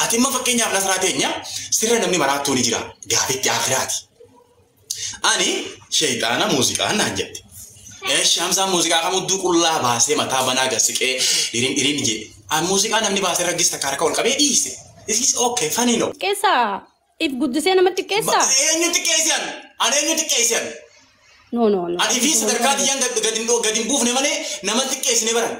Ati imma fakkeenyaaf Nasraa teenya sirra namni maraattuu ni jira. Gaafitti akhiraati. Ani sheexaana muuziqaa naan jette. Eeshi Hamzaan muuziqaa kamudduu qullaa baasee mataa banaa gasiqee dhiriin dhiriin jedhe. An muuziqaa namni baasee raggis takka harka ol qabee dhiise. This is okay, funny no. Xiqqeessaa? If guddisee nama xiqqeessaa? Eenyu xiqqeesse an? An eenyu xiqqeesse an? No, no, no. Ani fi sadarkaa tiyyaan gad hin buufne malee nama xiqqeessine baran.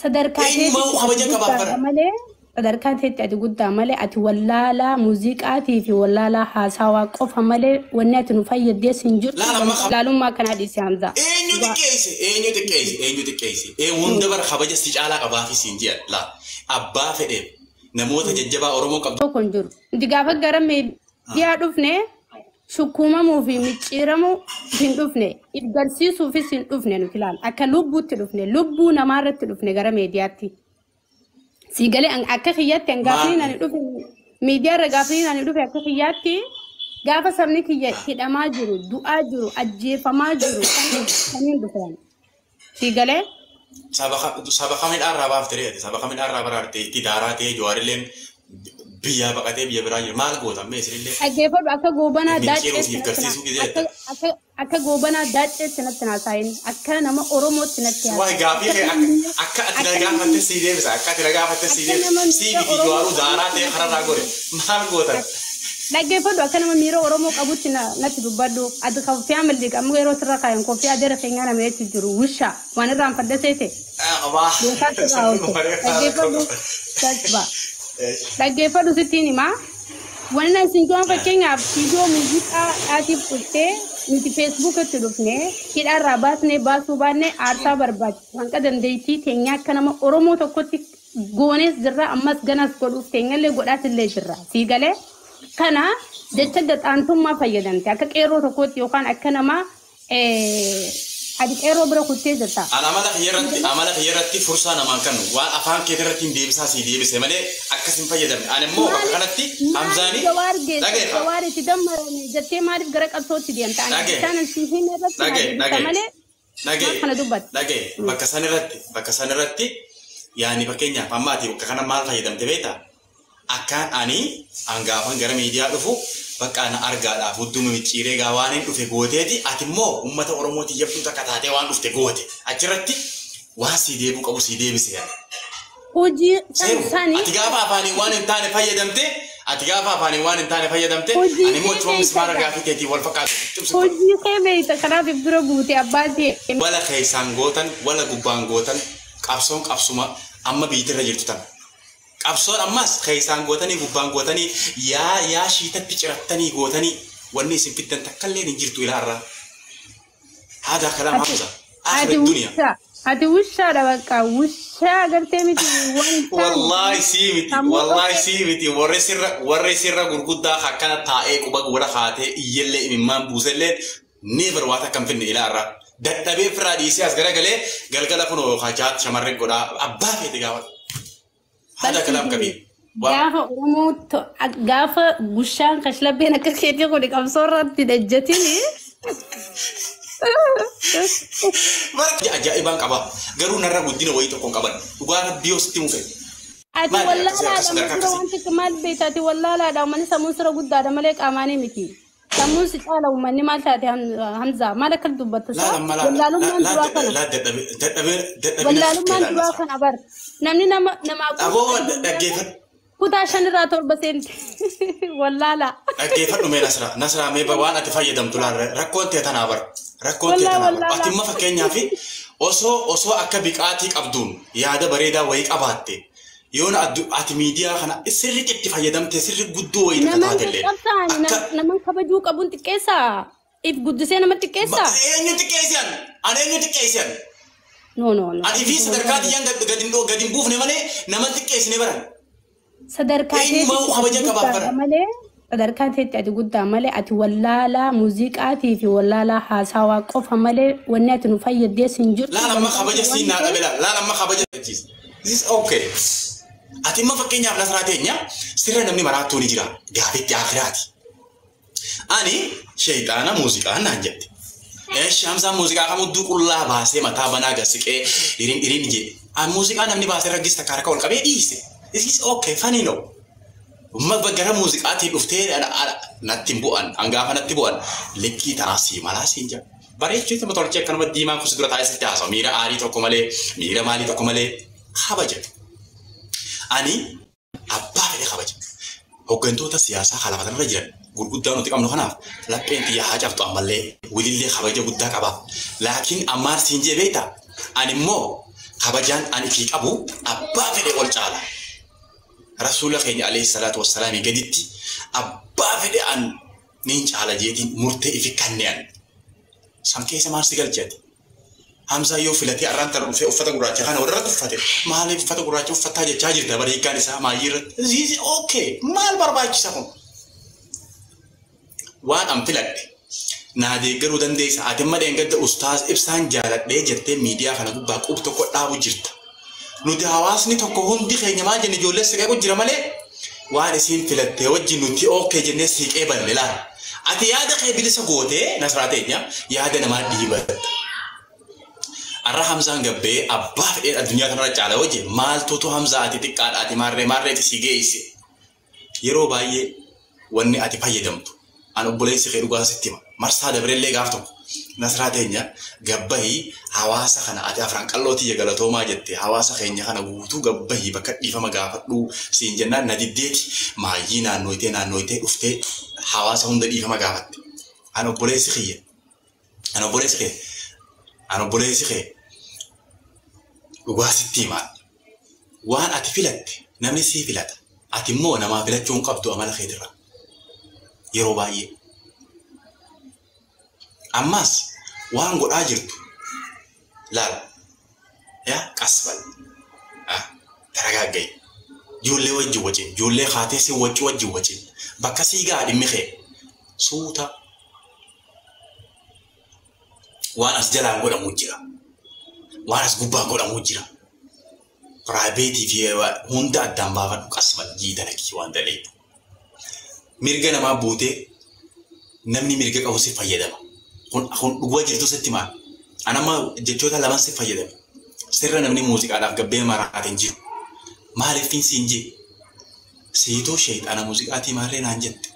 Sadarkaa Eenyumaa keetti kabaja ati qabaaf guddaadha bara. malee, sadarkaa keetti ati guddaa malee, ati wallaalaa muuziqaatii fi wallaalaa haasawaa qofa malee wanni ati nu fayyaddees hin jirtu. Laal amma Wallaalummaa akkanaa dhiisi, Hamzaa. Eenyu Dhugaa. xiqqeesse? Eenyu xiqqeesse? Eenyu xiqqeesse? Ee hunda bara kabaja si caalaa qabaafi siin jedhan. Laa abbaa fedheef namoota jajjabaa Oromoo qabdu. Tokko hin jiru. Nuti gaafa gara miidiyaa dhufne shukkuumamuu fi micciiramuu hin dhufne, if garsiisuufis hin dhufne. Nuti ilaala. Akka lubbuutti dhufne, lubbuu namaarratti dhufne gara miidiyaatti. Sii galee? Akka kiyyaatti an gaafni Maal ani dhufe miidiyaarra, gaafni ani dhufe akka kiyyaatti gaafa sabni kiyya hidhamaa jiru, du'aa jiru, ajjeefamaa jiru saniin dhufe. Sii galee? Saba kamidhaarraa baafte reeti? Saba kamidhaarraa baraarte? Itti daaraa ta'ee Jawaarilleen biyyaa baqatee biyya biraa jiru. Maal goota mee isinillee? Dhaggeeffadhu, akka Goobanaa Micciiruu Daacceetti fi natti na garsiisuu gisee akka jetta. akka Goobanaa Daacceetti natti naasaayin, akka nama Oromootti natti Waa'ee haasa'i. gaafii Akka kee akka namni akka ati na akka gaafatte namni sii deebisa. Akka ati na gaafatte sii akka deebisa. nama Sii miira miti Oromoo Jawaaruu daaraa qabutti ta'ee natti kararraa gore. Maal gootan? Dhaggeeffadhu, akka nama miira Oromoo qabutti natti dubbadhu. Ati koffiyaa malliqa amma yeroo sirra kaayan koffiyaa jara keenyaa nama jechu jiru wisha waan irraan fadda seete. Abaa. Beekaa sirraa oolte. Dhaggeeffadhu. Tasba. Dhaggeeffadhu, sittiin himaa. Wanni isin tuan fakkeenyaaf viidiyoo muuziqaa dhaatiif dhuftee, nuti Feesbuukitti dhufne hidhaarraa baasnee baasuu baannee aarsaa barbaachisu hanqa dandeettii teenyaa akka nama Oromoo tokkotti goonees jirra, ammas ganas godhuuf teenyallee godhaas illee jirra. Sii galee? Kana jecha gaxaantummaa fayyadamte akka qeerroo tokkotti yookaan akka nama ati qeerroo bira kuttee jirta. An amala kiyya irratti fursaa namaan kennu, waan afaan keetii irratti hin deebisaa sii deebise malee akkas hin fayyadamne. Ani immoo bakka Maaliif kanatti maaliif Hamzaanii Jawaar geesse dhageeffa. Jawaar itti dammarame jettee maaliif gara qabsootti deemta? Ani Dhage. jechaan si hime irratti naa Dhage deebista dhage malee dhage maal kana dubbatta? Dhage, bakka san irratti yaani fakkeenyaaf amma ati bakka kana maal fayyadamte beektaa? Akkaan ani hangaafan gara miidiyaa dhufu bakka ana argaadhaaf hudduma micciiree gaa waan hin dhufe gooteeti, ati immoo uummata Oromootii yabduu takka taatee waan dhufte goote, achirratti waan sii deebuu qabu sii deebise yaani. Hojii san Seeru sani ati gaafa afaanii waan hin taane fayyadamte, ati gaafa afaanii waan hin taane fayyadamte, Hojii ani immoo kee achuma mismaara beekta. gaafii keetii wal fakkaatu cimsi godha. Hojii kee beekta, kanaaf if dura buute abbaa ta'e. Wala keessaan gootan, wala gubbaan gootan, qabsoon qabsuma amma biitirra jirtu tana. Qabsoon ammas keessaan gootanii gubbaan gootanii yaa shiitatti cirattanii gootanii wanni isin fiddan takkallee hin jirtu ilaarraa. Haadaa kalaam Ati Hamza. ati Aakhir duniyaa. wushaa, ati wushaadha, bakka wushaa agartee miti waan hin taane. Wallaahi sii miti, Sammuu wallaahi dhoqqee. sii miti, warri sirra gurguddaa akkana taa'ee quba gura kaatee iyyellee imimmaan buusellee never waa takka hin finne ilaarraa. Dadhabee firraa dhiisee as garagalee galgala kun yookaan shamarreen godhaa abbaa feete gaafata. Haada kalaam qabii. Gaafa Oromoo gaafa gushaan kashlabbeen akka keetii kun qabsoo irratti ejjetini. Bara ajaa'ibaan qaba. Garuu narra guddina wayii tokko hin qaban. Dhugaa Rabbii yoo sitti mufe. Ati Maali akkasii wallaalaadha akka sadarkaa dura akkasii? Wanti maal beekta, ati wallaalaadha. Uummanni sammuun sira guddaadha malee qaamaanii miti. Sammuun si caala uummanni. Maal taate, Hamzaa, maal akka dubbattu Laal saa? amma Wallaalummaan duraa kana. laal dadhabee dadhabina Wallaalummaan duraa kana bar. Namni nama namaa Aboo, dhaggeeffadhu. Kutaa shanirraa torba seente. Wallaala. Dhaggeeffadhu mee Nasraa. Nasraa, mee waan ati fayyadamtu laal, rakkoon tee tanaa bar. Rakkoon tee Wallaa tanaa bar. wallaala. Ati imma fakkeenyaaf osoo akka biqaatii qabduun yaada bareedaa wayii qabaatte, yoona ati miidiyaa kana sirriitti itti fayyadamte, sirri guddoo wayii takka Naman taatellee. caccabsaani Akka naman kabajuu qabuun xiqqeessaa. If guddisee nama xiqqeessaa. Eenyu xiqqeessan? Ani eenyu xiqqeessan? No, no, no. Ani fi sadarkaa tiyyaan gad hin buufne malee nama xiqqeessine baran. Sadarkaa Eenyumaa keetti kabaja ati qabaaf guddaadha bara. malee, sadarkaa keetti ati guddaa malee, ati wallaalaa muuziqaatii fi wallaalaa haasawaa qofa malee wanni ati nu fayyaddees hin jirtu. Laal amma kabaja Wallaalaa siin waan naa dhabe, laal laal amma kabaja. This is okay. Ati imma fakkeenyaaf Nasraa teenya sirra namni maraattuu ni jira. Gaafitti akhiraati. Ani sheexaana muuziqaa naan jette. Eeshi Hamzaan muuziqaa kamudduu qullaa baasee mataa banaa gasiqee dhiriin dhiriin jedhe. An muuziqaa namni baasee raggis takka harka ol qabee dhiise. This is okay, funny no. Gara muuziqaatiin dhuftee natti bu'an hangaafa natti bu'an likkii taasii malaa siin jedha. Bareechuu itti tolchee akkanuma diimaan kusi dura taa'ee sitti haasa'u miira aarii tokko malee miira maalii tokko malee kabaja. Ani abbaa fedhe kabaja. Hooggantoota siyaasaa kalafatanirra jiran gurguddaa nuti qabnu kanaaf lapheen xiyyaa haa cabtu ammallee wilillee kabaja guddaa qaba. Laakiin ammaar siin jee beektaa ani immoo kabajaan ani fi qabu abbaa fedhe ol caala. Rasuula keenya alayhi salaatu wassalaamii gaditti abbaa fedhe an niin caala jeetiin murtee ifi kanneen. San keessa maal si galcheeti? Hamzaa yoo filatee arraan tana dhufee uffata gurraacha kana walirratti uffate maaliif uffata gurraacha uffattaa jechaa jirta bareegaan isaa maayyii irratti. Ziizi okay maal barbaachisa kun? Waan an filadhe naa deeggaruu dandeessa ati amma dheengadda ustaaz ibsaan jaaladhee jettee miidiyaa kana gubbaa qub tokko dhaabu jirta. Nuti hawaasni tokko hundi keenya maal jenne ijoollee siqee jira malee waan isiin filattee wajjin nuti okay jennee siiqee banne laala. Ati yaada kee bilisa gootee nasraa teenya yaada namaa dhiibatta. Arra Hamzaan gabbee abbaa fedheen addunyaa kanarra caala wajji maaltutu Hamzaa ati xiqqaadha ati maarree maarreeti si geesse. Yeroo baay'ee wanni ati fayyadamtu an obboleessi kee dhugaa sitti hima. Marsaa dabareellee gaaf tokko nasraa teenya gabbahii hawaasa kana ati afran qallootii galatoomaa jette hawaasa keenya kana guutuu gabbahii bakka dhiifama gaafadhuu siin jennaan na diddeeti maayyii naannoytee naannoytee dhuftee hawaasa hunda dhiifama gaafatte. An obboleessi kiyya. An obboleessi kee. An obboleessi kee. Dhugaa sitti himaa. Waan ati filatte namni sii filata. Ati immoo namaa filachuu hin qabdu amala keetirra. Yeroo baay'ee. Ammas waan godhaa jirtu laal yaa qasbal taragaagga'i ijoollee wajjin wajjin ijoollee kaatee si wajji wajjin wajjin bakka sii gahaa dhimmi kee suuta waan as jalaan godhamu jira waan as gubbaan godhamu jira piraayiveetii fi hunda addaan baafadhu qasbal jiidalakii waan daleetu mirga namaa buutee namni mirga qabu si fayyadama. Kun dhugaa jirtu sitti maal? An amma jechoota lamaan si fayyadame. Sirra namni muuziqaadhaaf gabbee maraateen jiru. Maaliif siin jee? Siitoo sheexana muuziqaatii maarree naan jette.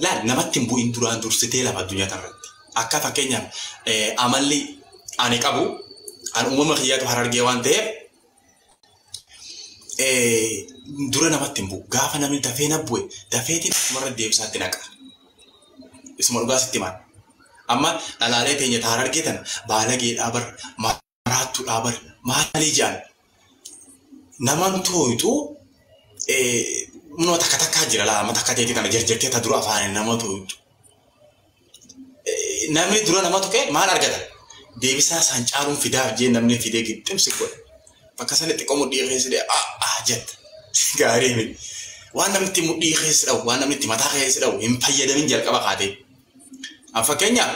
Laal namatti hin bu'in duraan dursitee lafa addunyaa kanarratti. Akka fakkeenyaaf amalli ani qabu an uumama kiyyaatu harargee waan ta'eef dura namatti hin bu'u. Gaafa namni dafee na bu'e dafeetiin isumarra deebisaatti naqa. Isuma dhugaa sitti maal? Amma dhalaalee teenya taar argeetan baalageedhaa bar maraattuudhaa bar maalii jedhan naman tooytu munoo takka takkaa jira laa amma takka teetii tana jarjartee ta dura afaaniin nama tooytu. Namni dura nama tuqee maal argata? Deebisaa isaan caaluun fidaaf jee namni fidee gixximsi godhe. Bakka sanitti xiqqoo mudhii keessa dhee ah jetta. Gaarii miti. Waan namni itti mudhii keessa dhawu waan namni itti mataa keessa dhawu hin fayyadamin jalqaba kaatee. Fakkeenyaaf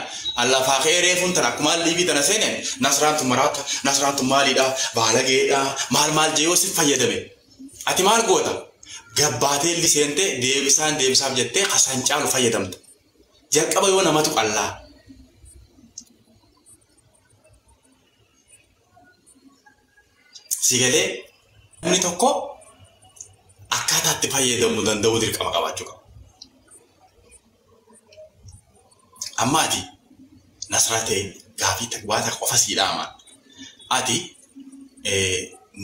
lafaa ka'ee reefuun tana akkuma liibii tana seeneen nasraantu maraata nasraantu maaliidha baalageedha maal maal jee yoo si fayyadame ati maal goota gabbaatee illi seentee deebisaan deebisaaf jettee kasan caalu fayyadamta. Jalqaba yoo namatu qallaa. Si galee namni tokko akkaataa itti fayyadamuu danda'u dirqama qabaachuu qaba. Amma ati nasraa ta'e gaafii waan takka qofa sii dhaaman. Ati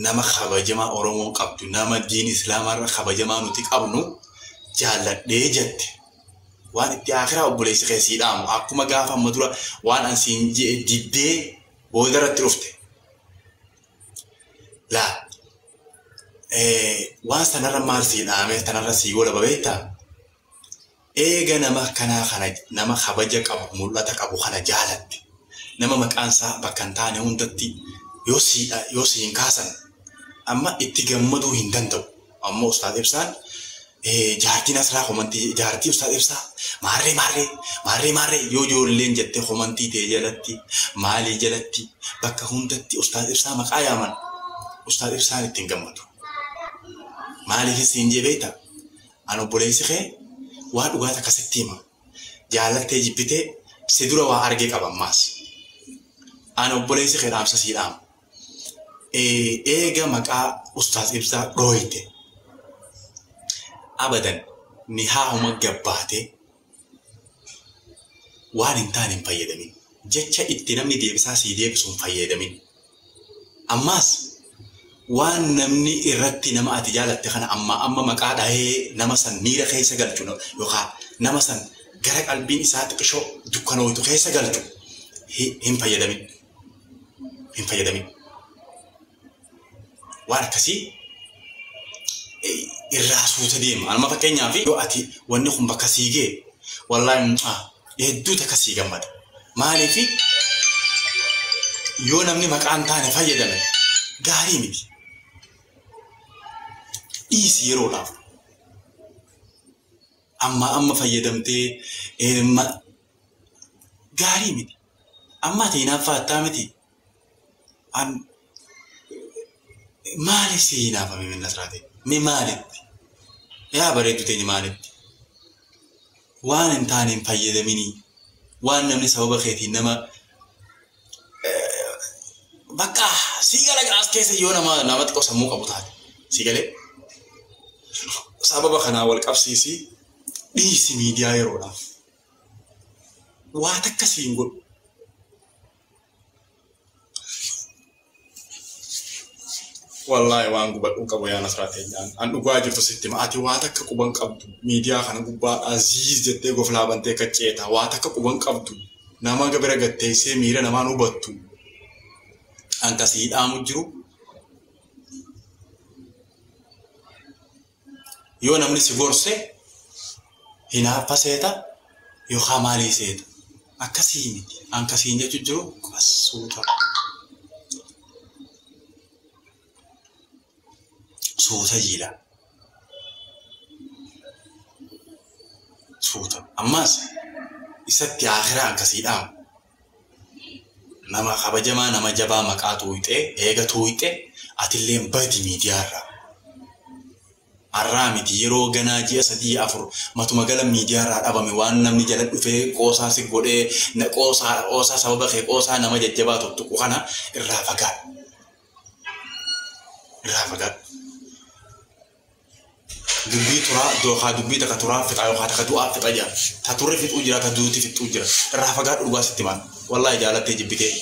nama kabajamaa Oromoo qabdu nama diin Islaamarra kabajamaa nuti qabnu jaalladhee jette. Waan itti akiraa obboleessi kee sii dhaamu akkuma gaafa amma dura waan an siin diddee booda irratti dhufte. Laa waan sanarra maal sii dhaame sanarra sii gola babeettaa? Eega nama kanaa kana nama kabaja qabu mul'ata qabu kana jaalatte nama maqaan isaa bakka hin taane hundatti yoo si hin kaasan amma itti gammaduu hin danda'u. Ammoo Ustaaz Ibsaan jaartiin asirraa komantii jaartii Ustaaz Ibsaa maarree maarree maarree maarree yoo ijoolleen jettee komantii ta'e jalatti maalii jalatti bakka hundatti Ustaaz Ibsaa maqaa yaaman Ustaaz Ibsaan ittiin gammadu. Maaliif siin jee beektaa? An obboleessi kee waa dhugaa akkasitti hima. Jaalattee jibbitee si dura waa argee qaba ammaas. An obboleessi kee dhaamsa sii dhaama. Eega maqaa Ustaaz Ibsaa dhooyte. Abadan ni haahuma gabbaatee waan hin taane hin fayyadamin. Jecha itti namni deebisaa sii deebisu hin fayyadamin. Ammaas waan namni irratti nama ati jaalatte kana amma amma maqaa dhahee nama san miira keessa galchu yookaan nama san gara qalbiin isaa xiqishoo dukkanooytu keessa galchu hin fayyadamin. Hin fayyadamin. Waan akkasii irraa suuta deema. Amma fakkeenyaaf yoo ati wanni kun bakka sii ga'e wallaahi hedduu takka sii gammada. Maaliif yoo namni maqaan taane fayyadame gaarii miti. Dhiisi yeroodhaaf. Amma amma fayyadamtee gaarii miti. Amma ati hinaaffaa attaa miti. Maaliif si hinaafame minna siraate? Mee maalitti? Yaa bareeddu teenya maalitti? Waan hin taane hin fayyadaminii. Waan namni sababa keetiin nama bakka sii gala as keessa yoo nama nama xiqqoo sammuu qabu taate sii galee sababa kanaa wal qabsiisii dhiisi miidiyaa yeroodhaaf. Waa takka siin godhu. Wallaahi waan gubadhu qabu yaa Nasraa teenyaan. An dhugaa jirtu sitti hima. Ati waa takka quban qabdu. Miidiyaa kana gubbaadhaa ziiz jettee goflaa bantee qaceeta. Waa takka quban qabdu. Nama bira gatteessee miira namaan hubattu. An kasii dhaamu jiru. Yoo namni si gorse hinaaffa seeta yookaan maalii seeta. Akkasii miti. An kasiin jechuun jiru suuta. Suuta jiila. Suuta. Ammas isatti akhiraa akkasii dhaamu. Nama kabajamaa nama jabaa maqaa tuuyxee eega tuuyxee atillee badi miidiyaarraa. Har'aa miti yeroo ganaa ji'a 3 4 matuma gala miidiyaarraa dhabame waan namni jala dhufee qoosaa si godhee qoosaa sababa kee qoosaa nama jajjabaa tuttuqu kana irraa fagaadhu. Irraa fagaadhu. Dubbii turaa yookaan dubbii takka turaa fixaa yookaan takka du'aa fixa jira. Ta turre fixuu jira ta duuti fixuu jira. Irraa fagaadhu dhugaa sitti maal. Wallaahi jaalattee jibbitee.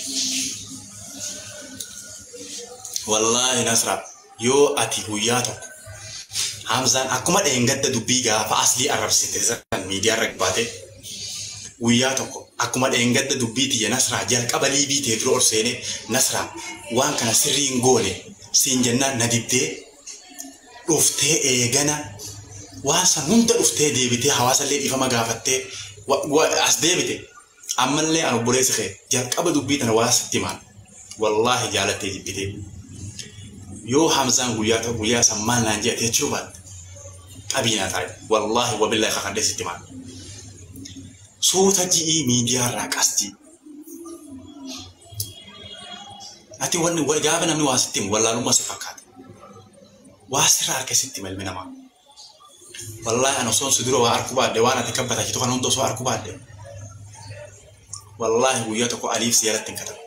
Wallaahi Nasraa yoo ati guyyaa tokko Hamzaan akkuma dheengadda dubbii gaafa aslii arrabsite san miidiyaa irra baate guyyaa tokko akkuma dheengadda dubbii tiyya Nasraa jalqaba liibii ta'e dura ol seenee Nasraa waan kana sirrii hin goone siin jennaan na diddee dhuftee eegana waan san hunda dhuftee deebitee hawaasallee dhiifama gaafattee as deebite ammallee an obboleessi kee jalqaba dubbii tana waa sitti himaan wallaahi jaalattee jibbitee yoo Hamzaan guyyaa tokko guyyaa san maal naan jedhate jechuu baatte qabiinaa taa'e wallaahi wabillahi kakadhee sitti himaan suuta ji'ii miidiyaarraa qastii ati wanni gaafa namni waa sitti himu wallaalummaa si fakkaata. Waa sirraa harka sitti hima ilmi namaa. Wallaahi ani osoon si dura waa arkuu baadhe waan ati kabbataa jirtu kana hunda osoo arkuu baadhe. Wallaahi guyyaa tokko aliif si jalatti hin katabu.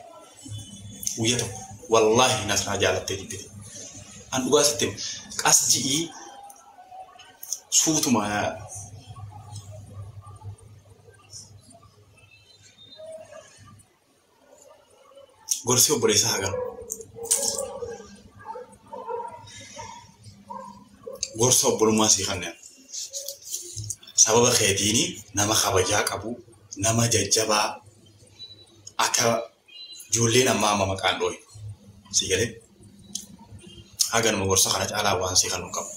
Guyyaa tokko wallaahi Nasraa jaalattee jibbite. An dhugaa sitti hima. Qas ji'ii suutuma gorsii obboleessaa haa galu. Gorsa obbolummaa sii kanneen. Sababa keetiini nama kabajaa qabu, nama jajjabaa akka ijoolleen ammaa amma maqaan dhooyu. Sii galee haganuma gorsa kana caalaa waan sii kannuu qabu.